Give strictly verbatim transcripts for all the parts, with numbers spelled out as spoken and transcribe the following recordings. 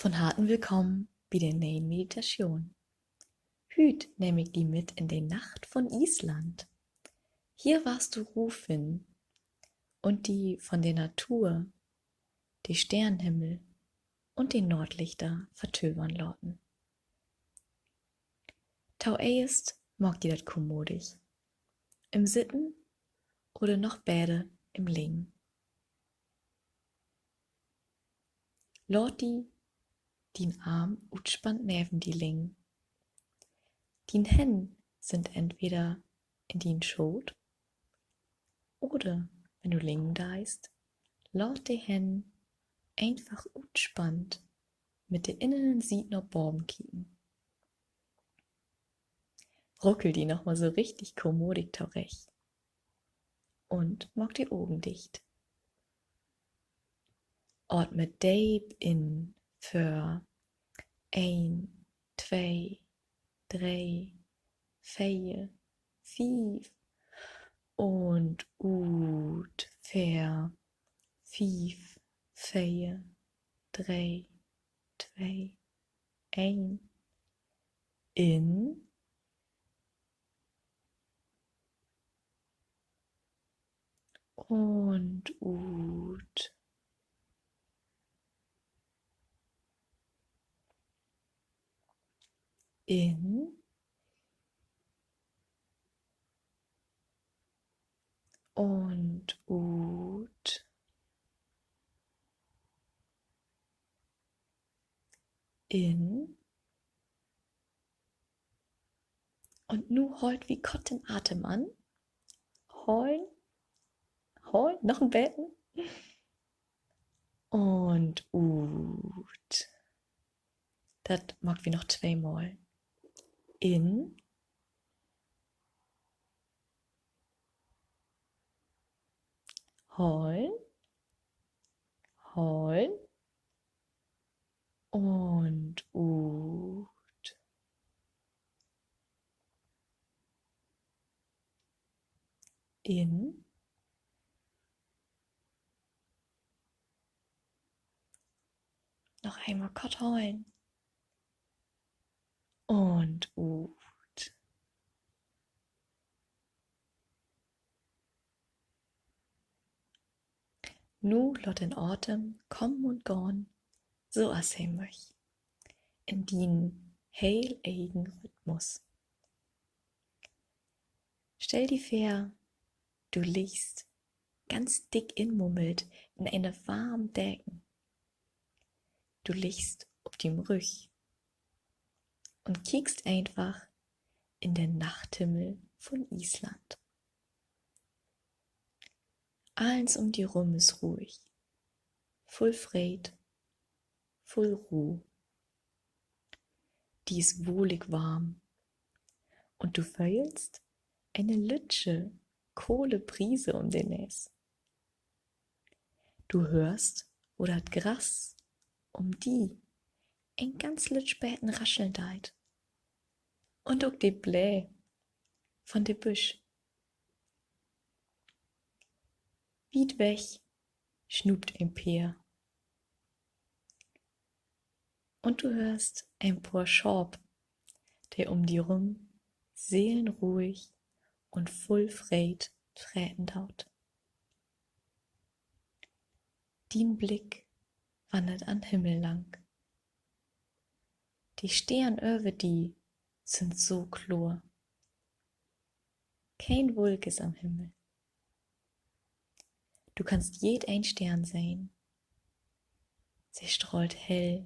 Un harten willkamen bi de ne'e Meditation. Hüüt nehm ik di mit in de Nacht von Island. Hier warrst du Roh finnen un di von de Natur, de Steernhimmel un de Noordlichter vertövern laten. Toeerst maak di dat kommodig, in't Sitten oder noch beter in't Liggen. Laat di dien Arm utspannt neven di liggen. Dien Hänn sünd entweder in dien Schoot oder, wenn du liggen deist, laat de Hänn eenfach utspannt mit de inneren Sieden na baven kieken. Ruckel di nochmal so richtig kommodig torecht un maak de Ogen dicht. Atme deep in för een, twee, dree, veer, fief. Un ut för fief, veer, dree, twee, een. In. Un ut. In. Un ut. In. Un nu hoolt wi kort den Atem an. Holen. Holen. Noch en beten. Un ut. Dat maakt wi noch tweemal. In. Holen. Holen. Un ut. In. Noch eenmal kort holen. Un ut. Nu laat den Atem kamen un gahn, so as he möcht, in dien heel egen Rhythmus. Stell di vör, du liggst ganz dick inmummelt in ene warm Deken. Du liggst op dien Rüch un kiekst eenfach in den Nachthimmel vun Island. Allens üm di rüm is ruhig, vull Freed, vull Ruh. Di is wohlig warm un du föhlst ene lüttje, kole Brise üm de Nees. Du höörst, wo dat Gras üm di en ganz lüttje beten rascheln deit. Un ok de Bläär von de Büsch. Wiet weg snuuvt en Peer. Un du höörst en poor Schaap, de üm di rüm seelenruhig un vull Freed freten doot. Dien Blick wannert an'n Himmel lang. De Steern över di sünd so kloor. Keen Wulk is an'n Himmel. Du kannst jedeen Steern sehn. Se strahlt hell,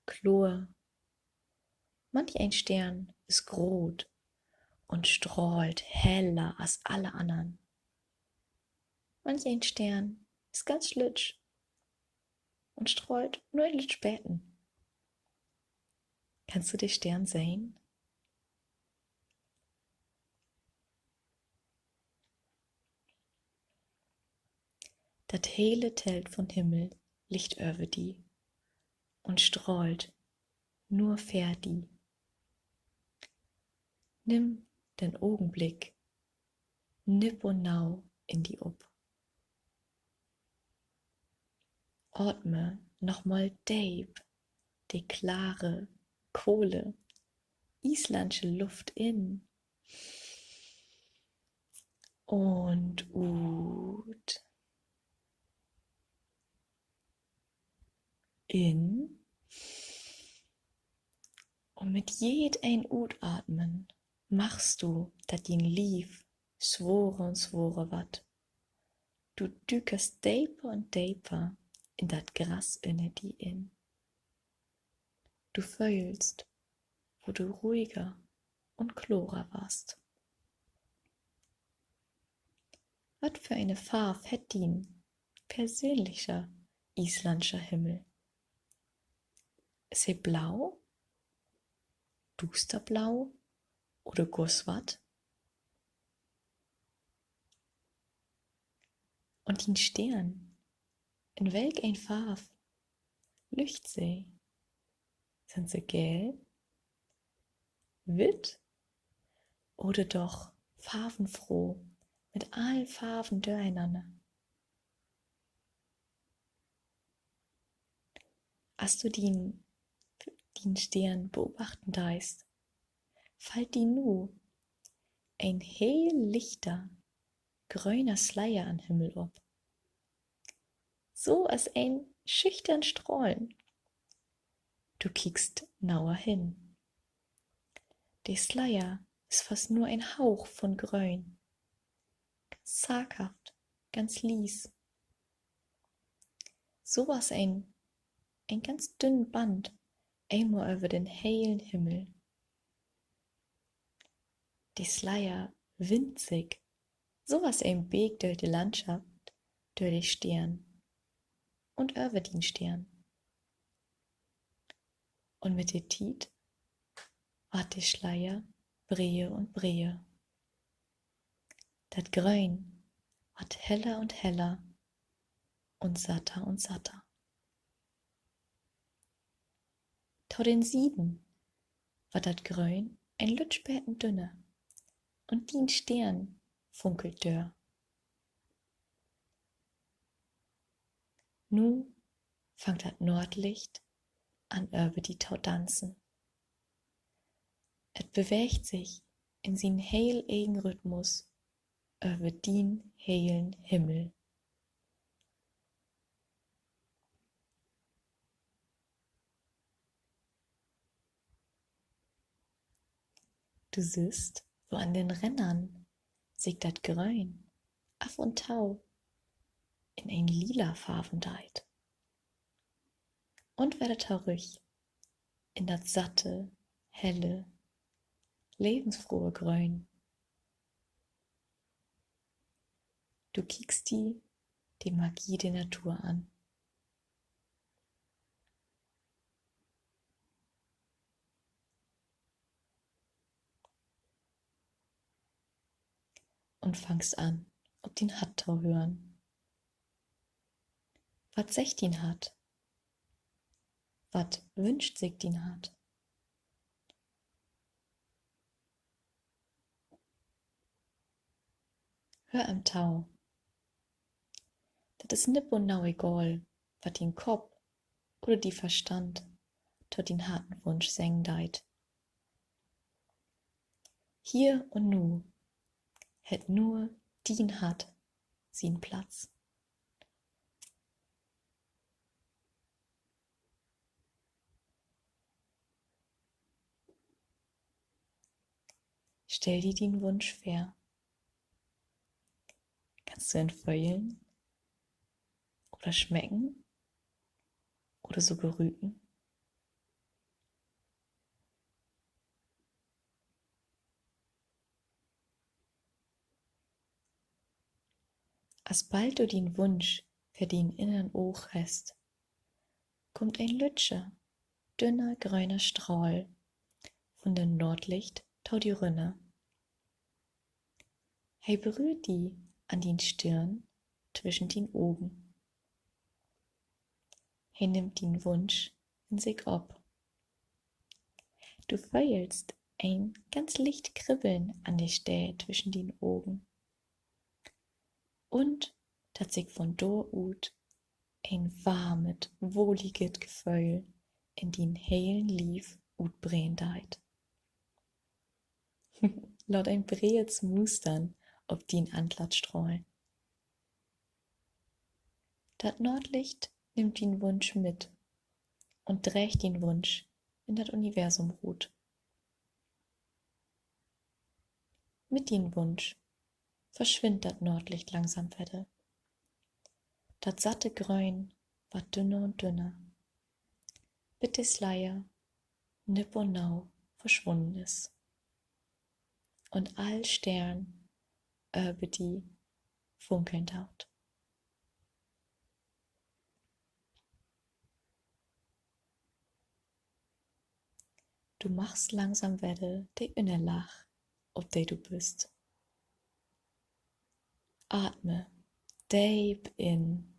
kloor. Manch een Steern is groot un strahlt heller as alle annern. Manch een Steern is ganz lüttj un strahlt nur en lüttj beten. Kannst du de Steern sehn? Dat hele Telt vun Himmel liggt över di un strahlt nur för di. Nimm den Ogenblick nipp un nau in di op. Atme Nochmal deep de klare, kole, islandsche Luft in un ut. In. Un mit jedeen Utatmen markst du, dat dien Lief sworer un sworer warrt. Du dükst deper un deper in dat Gras ünner di in. Du föhlst, wo du ruhiger un klorer warrst. Wat för ene Farv hett dien persönlicher islandscher Himmel? Is he blau, dusterblau oder gor swatt? Un dien Steern, in welk een Farv lücht se? Sünd se geel, witt oder doch farvenfroh mit all Farven dörenanner? As du dien, dien Steern beobachten deist, fallt di nu en heel lichter, gröner Sleier an'n Himmel op. So as en schüchtern Strahlen. Du kiekst nauer hen. De Sleier is fast nur en Hauch von Gröön. Ganz zaghaft, ganz lies. So as en, en ganz dünn Band, eenmal över den helen Himmel. De Sleier winnt sik, so as en Beek dör de Landschaft, dör de Steern un över dien Steern. Un mit de Tiet warrt de Sleier breder un breder. Dat Gröön warrt heller un heller un satter un satter. To den Sieden warrt dat Gröön en lütt beten dünner un dien Steern funkelt dör. Nu fangt dat Noordlicht an, över di to danzen. Et beweegt sik in sien heel egen Rhythmus över dien helen Himmel. Du sühst, wo an den Rännern sik dat Gröön af un to in en lila Farven deit un wedder torüch in dat satte, helle, levensfrohe Gröön. Du kiekst di de Magie de Natur an. Un fangst an, op dien Hart to hören. Wat seggt dien Hart? Wat wünscht sik dien Hart? Höör em to. Dat is nipp un nau egal, wat dien Kopp oder dien Verstand to dien Hartenwunsch seggen deit. Hier un nu hett nur dien Hart sien Platz. Stell di dien Wunsch vör. Kannst du em föhlen oder smecken oder sogor rüken? Asbald du dien Wunsch vör dien innern Oog hest, kummt en lüttje, dünner gröner Strahl vun dat Noordlicht to di rünner. He berührt di an dien Stirn, twischen dien Ogen. He nimmt dien Wunsch in sik op. Du föhlst en ganz licht Kribbeln an de Steed twischen dien Ogen. Un dat sik vun dor ut en warmet, wohliget Geföhl in dien helen Lief utbreden deit. Laat en breedet Smustern op dien Antlaat strahlen. Dat Noordlicht nimmt dien Wunsch mit un dreegt dien Wunsch in dat Universum rut. Mit dien Wunsch verswinnt dat Noordlicht langsam wedder. Dat satte Gröön warrt dünner un dünner, bit de Sleier nipp un nau verswunnen is un all Steern över di funkeln doot. Du markst langsam wedder de Ünnerlaag, op de du büst. Atme deep in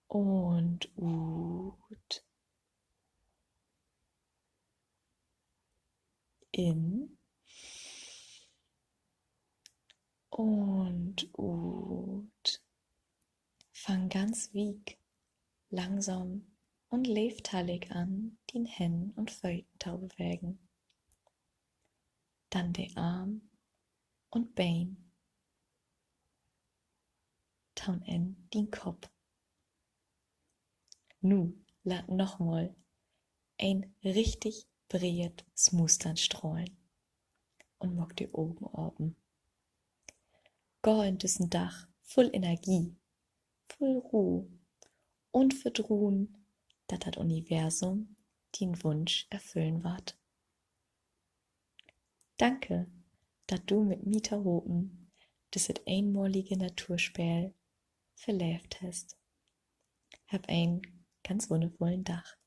un ut. In un ut. Fang ganz week, langsam un leevtallig an, dien Hänn un Fööt to bewegen. Denn de Arm un Been. To'n Enn dien Kopp. Nu laat nochmal en richtig breedet Smustern strahlen un maak de Ogen apen. Gah in düssen Dag vull Energie, vull Roh un Vertroen, dat dat Universum dien Wunsch erfüllen warrt. Danke, dat du mit mi tohopen düsset eenmalige Naturspeel verleevt hest. Hebb en ganz wunnervullen Dag.